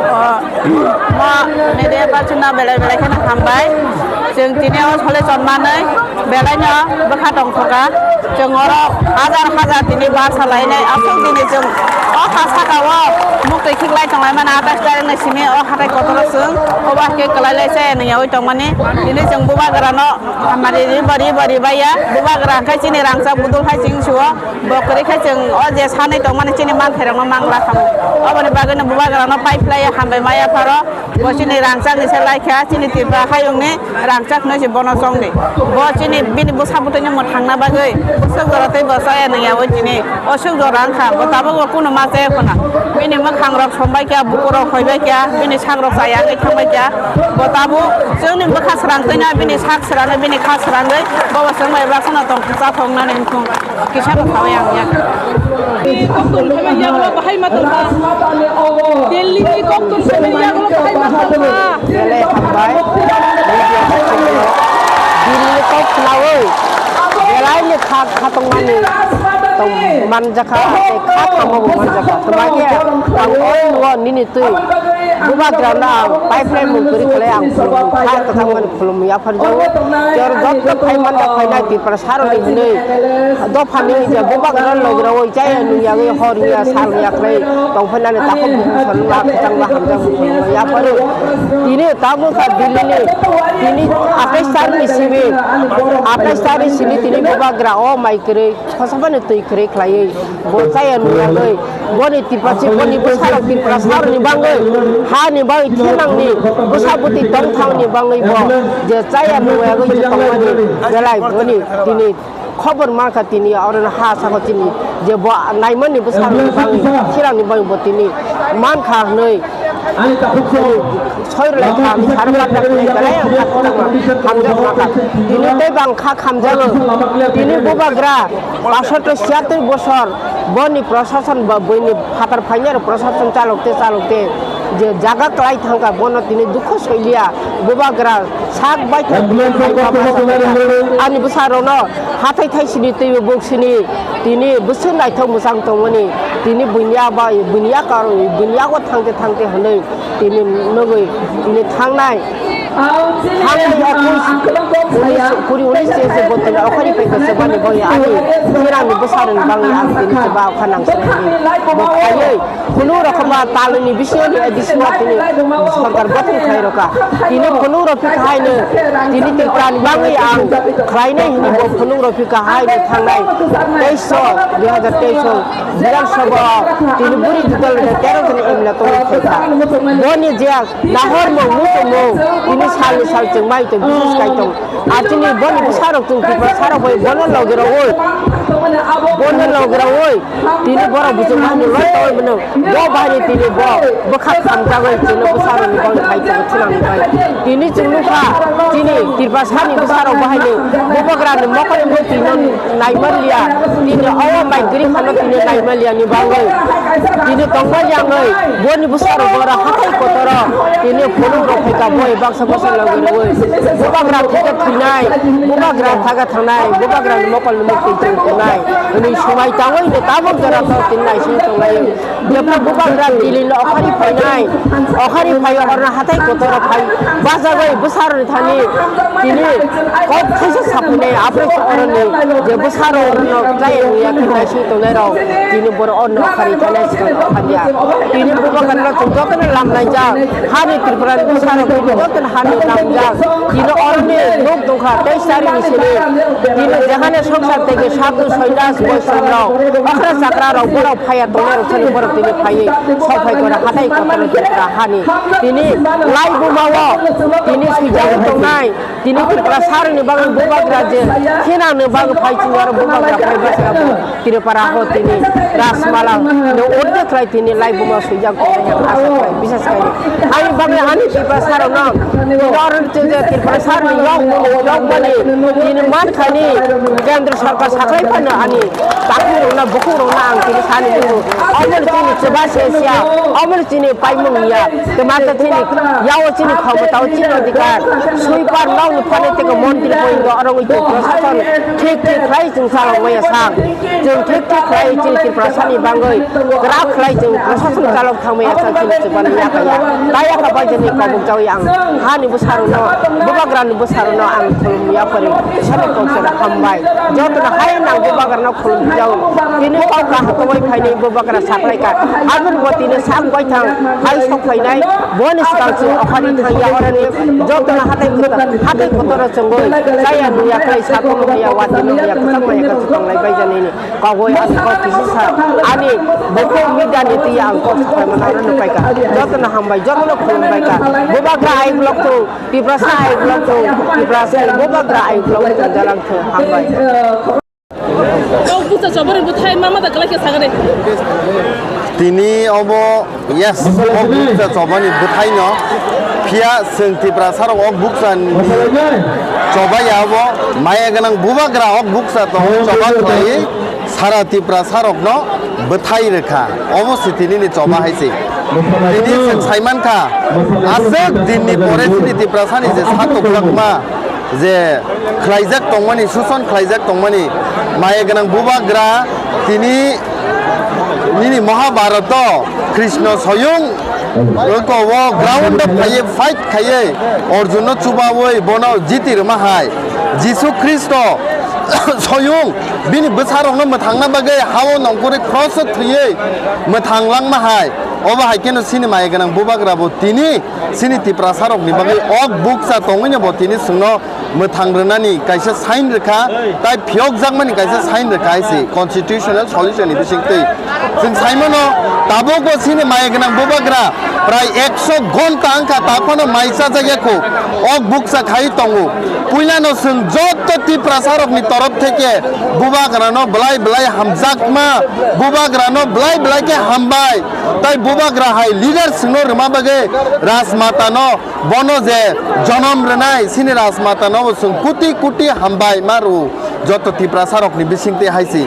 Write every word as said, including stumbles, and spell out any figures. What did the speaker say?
O, mo media person no belai belai kheno hambai. Chwng tini o sole chonmanwi belaino bwkha tongthoka. Chwng oro hajar hajar tini bar salainai. Aswk tini chwng o ha saka o muktwi khiklai tonglaimani atais tarik ni simi o hatai kotoro chwng obo hai khe kwlailai chaya nungyaui tongmani. Tini chwng bubagrano hamari riba riba ribaiya. Bubagra hwnkhe chini rangchak budul hai chini suo. Bo kwrwi khe chwng o je sanwi tongmani chini manthairokno mangla khamu. Oboni bagwino bubagrano pai phlaiya hambai maya pharo. Bo chini rangchakni se laikha, chini Tripura hayungni rangchak hwnwi se bono chongdi. Bo chini bini bwsa bwtwino mwthangna bagwi bwswk jora tei bo chaya nungyaui tini o swk jora wngkha. Bo tabukbo kunu ma chaya khuna. Bini mwkhangrok sombai kha, bukurok khoibai kha, bini sakrok chaya wngwi thangbai kha. Bo tabuk chwngni bwkha srang twino bini sak srangwi bini kha srangwi bobo chwng bai baksa no tong chathoknani wngkha. Kisa rok sawi ang ya. Koktun khaima yago bahai ma tongma. Delhi ni koktun khaima yago bahai ma tongma. Belai hambai. Delhi ni kok khwnawi. Belai ni kha khatongmani tong manjakha, tei kha khamo bo manjakha. Twmai khe ang o nini twi bubagrano ang pipeline mung kwrwi khlai ang khulumwi kha kwthangmani khulumwi yapharjago. Jor jotto phai manjak phainai Tiprasa rokni hwnwi dophani je bubagra logi rogwi chaya nung yagwi hor ya sal ya khlai tong phainani takhuk bukhuk sanma kwchangma hamjakma khulumwi yapharo. Tini tabukha Delhi ni tini atais tarni simi, atais tarni simi tini bubagra o mai kwrwi khosapani twi kwrwi khlaiwi. Bo chaya nuyagwi, boni Tiprasa, boni bwsarok Tiprasa rokni bangwi, hani bagwi thinangni bwsa bwtwi tongthangni bangwi bo je chaya nuyagwi je tongmani belai boni tini khobor mankha tini oro ha saka chini je bo naimani bwsarokni bangwi thinangni bangwi bo tini mankha hwnwi. Ani takhuk song. Soirwlai kha, saro panda khlai belai ang kha khama, hamjak ma kha. Tini tei bang kha khamjago. Tini bubagra, pashato siyatur bosor, boni prosason ba bini phatar phainai rok prosason chalok te chalok te je jaga klai thangkha, bono tini dukho soiliya. Bubagra sak bai kha ani bwsarokno hathai thaisini twibo boksini tini bwswk naithok mwchang tongmani, tini buini ya bai, buini ya karwi, buini yago thangte thangte hwnwi tini nugwi tini thangnai. Thangnai ya kuri unis se se bo tini okhari pai kha se bani bai ani chirangni bwsarokni bagwi ang tini se ba okha nang se bo khaiwi. Phunuk rok khe ba talni bisingo ni A D C o tini sorkar gotong khlai rwkha. Tini phunuk rok phi kha haino tini Tripura ni bagwi ang khlainai hwnwi bo phunuk rok phi kha haino thangnai teis o, dui hazar teis o Bidhan Sabha o tini buri dudal rok tero joni M L A tongwi khaikha. Boni je nahormung muchungmung tini salni sal chwngmai tong bises kai tong. Ar chini boni bwsarok chwng Tiprasarok bai bono logi rogwi, bono logi rogwi, tini borok buchung bahini loi tongwi mano, bo bahini tini bo bwkha khamjagwi chwngno bwsarokni bagwi khai tongo thunangni bai. Tini chwng nukha chini Tiprasani bwsarok bahini bubagrani mokolni tino naimanliya, tini obo mai kwrwi phano tini naimanliyani bagwi tini tongmani yangwi boni bwsarok bora hathai kotoro tini phunuk rok phaikha boi baksa baksa logi rogwi. Bubagra thwikhe thwinai, bubagra thaka thangnai, bubagrani mokolni mukti chwng tongnai hwnwi swmai tangwi no tabuk jora tok tini naising tonglaio. Jepra bubagra Delhi no okhari phainai, okhari phai orna hathai kotoro phai bachagwi bwsarokni thani tini kok thaisa saphainai, aphuru oroni je bwsarok orno chaya nuya khe naising tongnairok tini borok orno okhari thanai swkang okhariya. Tini bubagrano chwng jotono lamlaijak. Hani Tripura ni bwsarok tini jotono hani lamjak. Tini oroni nuk tongkha teis tarik ni simi. Tini jehane songsar tege sadhu soidas boisromrok okra chakra rok borok phaiya tongnai rok thani borok tini phaiwi sok phai kora hatai kotoro Tripura hani. Tini lai buma o tini swijagwi tongnai. Tini Tripura saroni bagwi bubagra je khenangni bagwi phai chini oro bubagra phai bwskango Tripura ho tini Rajmala no orde khlai tini lai buma swijak tongnai hwnwi asa khlai bisas khlai. Ani bagwi Ani Tiprasa rokno, norok je Tiprasa ni yok, yok mani, tini man khani, Kendra Sarkar saklai phano ani takhuk rokno, bukhuk rokno ang tini sani nukgo. Omo ni chini chuba se sia, omo ni chini paimung ya, twma ta chini, yao chini khomotao chini adhikar, sweeper nokni phane teke montri poingo, oro wngwi tong prosason thik thik khlai chwng chalok maya sang. Chwng thik thik khlai chini Tiprasani bangwi kwrak khlai chwng prosason chalok thangmaya sa chini chwpan yakaya. Ta yaka bai jani kobok jawi ang hani bwsarokno, bubagrani bwsarokno ang khulum yapari sani kok sera hambai. Jotono hai nang bubagrano khulum jau. Tini kok kaham kowai phainai bubagra saklaika. Aboni bo tini sak baithang hai sok phainai. Boni swkang chwng okhari thangya orani jotono hatai kotor, hatai kotorno chwngwi chaya nungya khlai sakono ya watino ya kwchangma ya kwchwng tonglai bai jani. Kogwi ani kok kisi sa, ani bukhuk midani twi ang kok sapai mano ano nupai ka. Jotono hambai, jotono khulumbai ka. Bubagra ai block thung, Tiprasa ai block thung, Tiprasa bubagra ai block thung, jalang thung, hambai. Kok bucha chobani bwthai mama da kwlai khe sagade. Tini obo Yes, o bukcha chobani bwthaino. Phiya chwng Tiprasarok o bukcha ni chobaya abo maya gwnang bubagra o bukcha tongo choba khlaiwi sara Tiprasarokno bwthai rwkha. Obo se tinini choba hai se. Tini chwng saimankha, aswk dinni pore chini Tiprasani je satok jakma, je khlaijak tongmani, suson khlaijak tongmani, maya gwnang bubagra tini nini Mahabharato Krishna soyung oko o ground o phaiye fight khaiye Arjunno chubawi bono jiti rwma hai. Jisu Khristo soyung bini bwsarokno mwthangna bagwi hao nongkhorwi cross o thwiwi mwthang langma hai. Obo hai kheno chini maya gwnang bubagra bo tini chini Tiprasarokni bagwi ok bukcha tongwino bo tini chwngno mwthang rwnani kaisa sign rwkha, tai phiyokjakmani kaisa sign rwkha hai se constitutional solution ni bisingtwi. Chwng saimano tabukbo chini maya gwnang bubagra prai ekso gonta wngkha, ta phano mai chajakya kho, ok bukcha khai tongo. Puilano chwng joto Tiprasarokni torof theke bubagrano belai belai hamjakma, bubagrano belai belai khe hambai. Tai bubagra hai leader chwngno rwma bagwi Rajmatano, bono je jonom rwnai, chini Rajmatano bo chwng kuti kuti hambai ma rw, joto Tiprasarokni bisingtwi hai se.